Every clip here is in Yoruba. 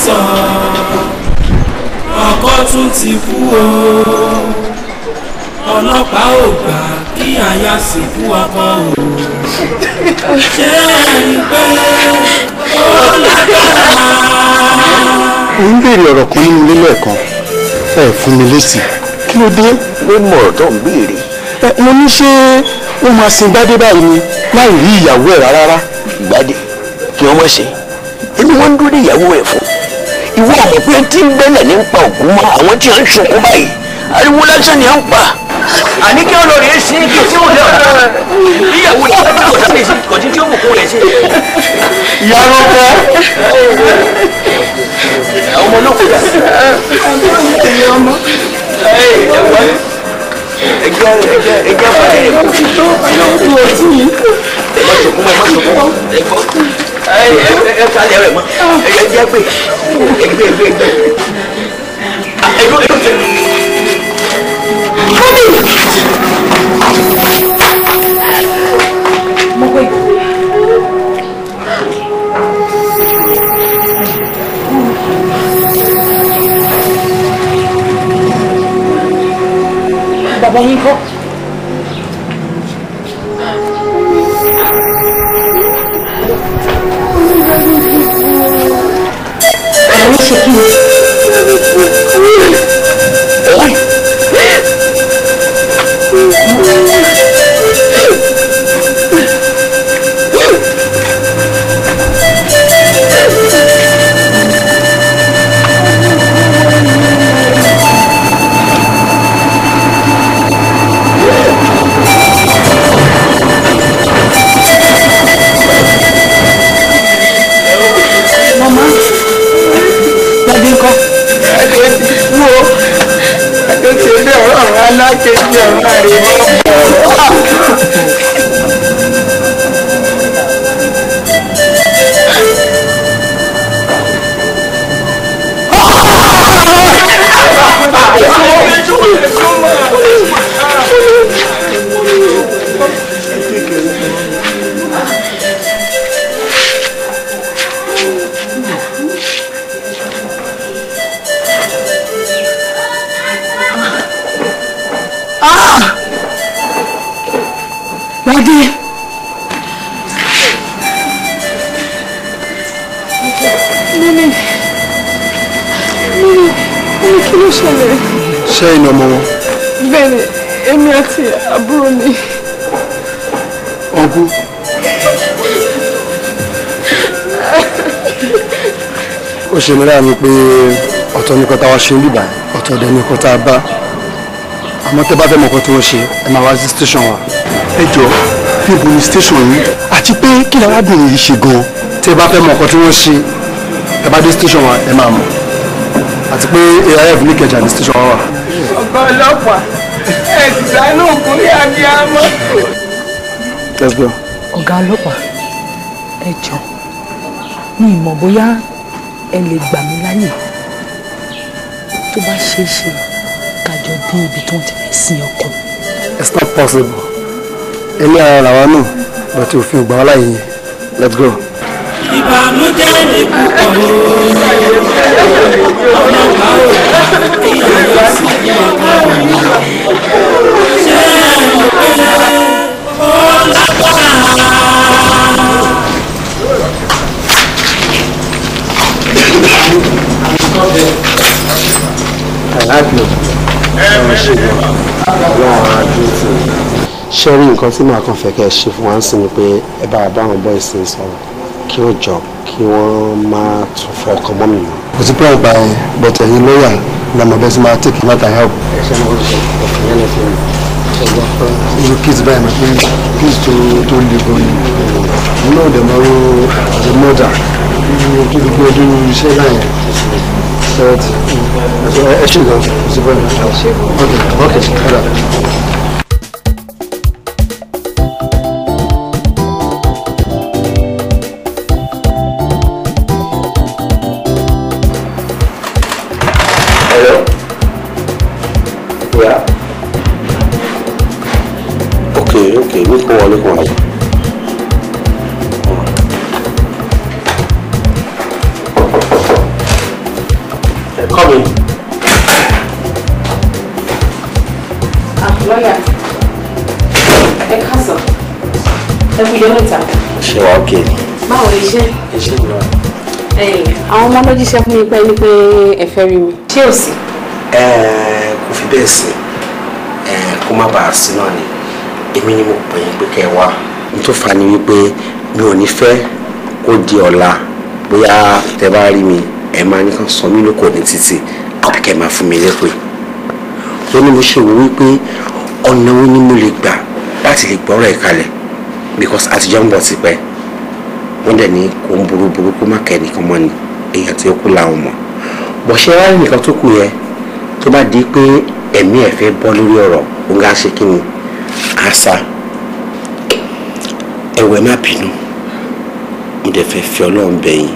sọ, ọkọ tún ti kú o. Ọlọ́pàá ò gbà kí aya sìnkú ọkọ o. Ṣé ẹni pé ó lágbára? Mo ń béèrè ọ̀rọ̀ kan nínú ilé lẹ́ẹ̀kan, ẹ fún mi lésì. Kí ló dé? Ó mọ̀ ọ̀rọ̀ tó ń béèrè. Mo ní ṣé wọ́n máa sin Gbádé báyìí ni láì rí ìyàwó ẹ̀ rárá. Gbádé kí wọ́n mọ̀ ṣe ẹni wọ́n ń dúró de ìyàwó ẹ̀ fún. Ìwọ ọmọ pé tí ń bẹ́lẹ̀ ní pa òkú mọ́ àwọn tí à ń sunkún báyìí, ariwo lásán ni à ń pa. Àní kí wọ́n lọ rèé sí kí tí ó lé ọ̀dà ìyàwó ní ọ̀dà ọ̀dà lè ṣe kọ̀tí tí ó bùkún rẹ̀ ṣe. Ìyàwó kọ́. Àwọn ọmọ náà kò dà. Ẹgbẹ́ ẹgbẹ́ ẹgbẹ́ àpàdé rẹ̀ kú. Ẹ má sọkún mọ́, ẹ má sọkún mọ́. Ẹ ẹ kálẹ̀ rẹ̀ mọ́. Ẹ jẹ́ pé ẹgbẹ́ ẹgbẹ́ ẹgbẹ́. Ẹgbẹ́ ẹgbẹ́ tẹ. Mo pé. Bàbá yín kọ́. Bàbá yín ṣe kí ni? Mama, Gbadé ńkọ́? Wo, ẹjọ́ ti dé ọ̀rọ̀ àwọn alákejì ọ̀rọ̀ rẹ̀ mọ́. Gbadé. Mummy, mummy, mummy, kí ló ṣẹlẹ̀? Ṣé iná ọmọ wọn? Bẹ́ẹ̀ni, èmi àti àbúrò mi. Ọ̀nkú. Ó ṣe mí láàánú pé ọ̀tọ̀ ní kọ́ta wá ṣe ń bíbà, ọ̀tọ̀ dẹ̀ ní kọ́ta bá. Àmọ́ tẹ́ bá fẹ́ mọ̀ nǹkan tí wọ́n ṣe, ẹ máa wá sí station wa. Ẹ jọ, níbo ni station yìí? Àti pé kí ni arábìnrin yìí ṣe gan-an? Tẹ́ bá fẹ́ mọ̀ nǹkan tí wọ́n ṣe, ẹ bá dé station wa, ẹ máa mọ̀. Àti pé AIF ní Ìkẹjà ní station wa wà. Ọ̀gá ọlọ́pàá, ẹ sì sánú òkúrí abiyamọ. Let's go. Ọ̀gá ọlọ́pàá, ẹ jọ̀ọ́, mi ì mọ̀ bóyá ẹ lè gbà mí láyè. Tó bá ṣeé ṣe, ká jọ dé ibi tó ń ti fẹ́ sin ọkọ. It's not possible. Ilé ara làwa náà, but òfin ò gbà wá láyè yẹn. Let's go. Ìbànújẹ́ ní púpọ̀ o. Ọlọ́pàá ò gbà kí aya sìnkú ọkọ o. Ṣé ẹ mọ̀ pé ó lágbára? I like you. Ṣé rí nǹkan tí màá kàn fẹ́ kẹ́ ẹ ṣe fún wa ń sìn ni pé ẹ bá bá àwọn boys ń sọ̀rọ̀ kí wọ́n jọ kí wọ́n má tún fọkàn mọ́ mi mọ́. Kò sí pé ọgbà yẹn, but ẹ̀yin lọ́ọ̀yà lọ́mọ bẹ́ẹ̀ sì máa take matter help. Ẹ ṣe máa ń ṣe òfin yẹn lè fi ṣe gbọ́. Irú kids báyìí máa pé kids tó le gan ni. Mo náà dẹ̀ máa ro as a mother tó fi gbé ọdún iṣẹ́ láyẹn. Ẹ ṣe gan, kò sí bẹ́ẹ̀. Ok, ok, ọ̀dà. Hello? Yeah. Okay, okay, ní kó wọlé kó wọlé. Come in. Lọ́yà, ẹ káàsán, ẹ kú ijọ́ mẹ́ta. Ṣé wàá òkè ni? Báwo ni iṣẹ́? Iṣẹ́ mi náà. Àwọn ọmọ ló jíṣẹ́ fún mi pé ní pé ẹ fẹ́ rí mi. Ṣé ò sí? Kò fi bẹ́ẹ̀ sí, kó má bàa sí náà ni. Èmi ni mo pè yín pé kẹ́ ẹ wá. N tó fa ni wípé mi ò ní fẹ́ kó di ọ̀la bóyá tẹ bá rí mi ẹ máa ní kàn sọ mí lóko ní títì àbí kẹ́ máa fún mi lépè. Ó ní mo ṣe wò wípé ọ̀nà wo ni mo lè gbà láti lè gbọ́rọ̀ ẹ̀ kalẹ̀ because àtijọ́ ń bọ̀ tipẹ́. Wọ́n dẹ̀ ní kó ń burú burú kó má kẹ́ nìkan mọ́ ni èèyàn tí ó kú làwọn mọ̀. Bọ̀ ṣé wá rí nìkan tó kù yẹn tó bá di pé ẹ̀mí ẹ̀ fẹ́ bọ́ lórí ọ̀rọ̀ òun á ṣe kí ni àṣà ẹ̀wẹ̀ má bínú. Mo dẹ̀ fẹ́ fi Ọlọ́run bẹ̀ yín.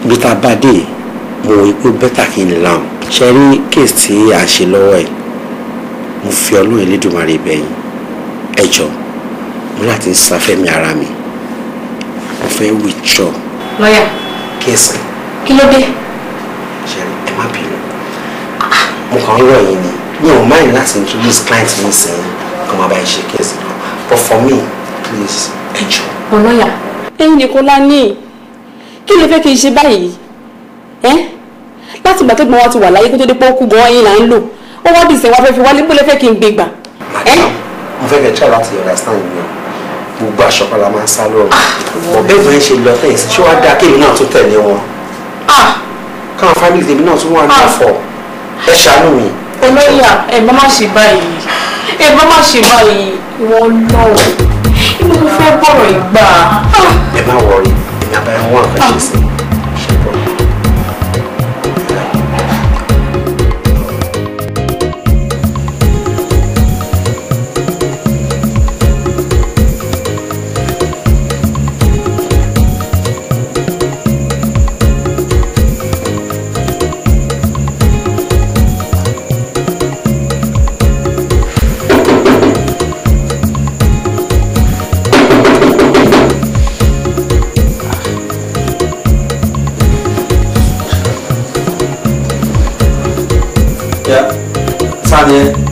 Bí tá a bá dé mo wí pé bẹ́tà kí n láwọn. Ṣé rí kéèsì tí à ń ṣe lọ́wọ́ ẹ̀, mo fi Ọlọ́run Elédùmarè bẹ̀ yín. Ẹ jọ̀ọ́, mo láti ń safẹ́mi ara mi, mo fẹ́ withdraw. Lọ́yà. Kéèsì. Kí ló dé? Ṣé ẹ má bínú, mo kàn ń rọ̀ yín ni. Mi ò mind láti introduce client mi sẹ́yìn kó máa bá ẹ ṣe kéèsì náà, but for me please ẹ jọ̀ọ́. Bọ̀ lọ́yà, ẹ̀yin nìkan lá ní. Kí lè fẹ́ kí n ṣe báyìí? Ẹ́ láti ìgbà tó gbọ́n wa ti wà láyé kó tó dé pé ó kú gan-an yín là ń lò. Ó wá dìsẹ̀ wá fẹ́ fi wálé, bó lè fẹ́ kí n gbé gbà. Madam, mo fẹ́ kẹ́ try láti understand mi o. Gbogbo aṣọ kan la máa ń sá lóru. Bọ̀ bẹ́ẹ̀ bọ́ ẹ ṣe lọ tẹ̀yìn sí, ṣé wàá dáa kéèmí náà tún tẹ̀lé wọn? Káwọn family tèmi náà tún wà ní ọ̀fọ̀. Ẹ ṣàánú mi. Olóyà, ẹ má má ṣe báyìí. Ẹ má má ṣe báyìí. Ìwọ Ọlọ́run. Ibo mo fẹ́ bọ̀rọ̀ ìgbà. Ẹ má wọrí, èmi àbáyọ wọn àkànṣe sí. Ṣé bọ̀? Yeah. Sani.